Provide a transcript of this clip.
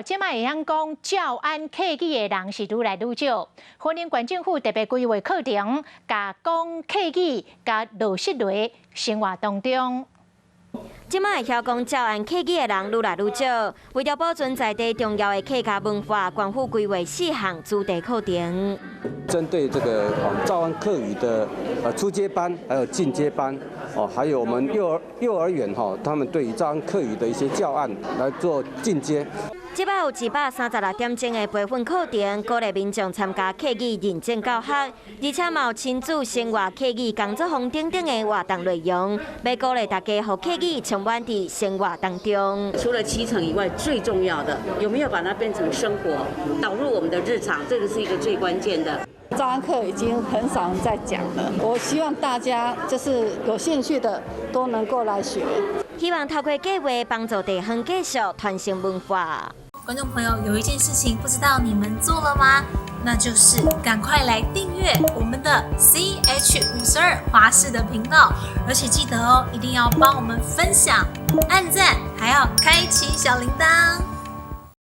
這擺會曉講詔安客語的人是愈來愈少。雲林縣政府特別規劃課程，共講客語共落實佇生活當中。這擺會曉講詔安客語的人愈來愈少，為著保存在地重要的客家文化，縣府規劃四項主題課程。針對這個詔安客語的初階班，還有進階班，哦，還有我們幼兒園哈，他們對於詔安客語的一些教案來做進階。這擺有136點鐘的培訓課程，鼓勵民眾參加客語認證教學，而且嘛有親子生活客語工作坊等等的活動內容，欲鼓勵大家予客語充滿佇生活當中。除了啟程以外，最重要的有沒有把它變成生活，導入我們的日常，這個是一個最關鍵的。詔安客已經很少人在講了，我希望大家就是有興趣的都能夠來學。希望透過計劃幫助地方繼續傳承文化。觀眾朋友，有一件事情不知道你們做了嗎？那就是趕快來訂閱我們的 CH 52華視的頻道，而且記得哦，一定要幫我們分享、按讚，還要開啟小鈴鐺。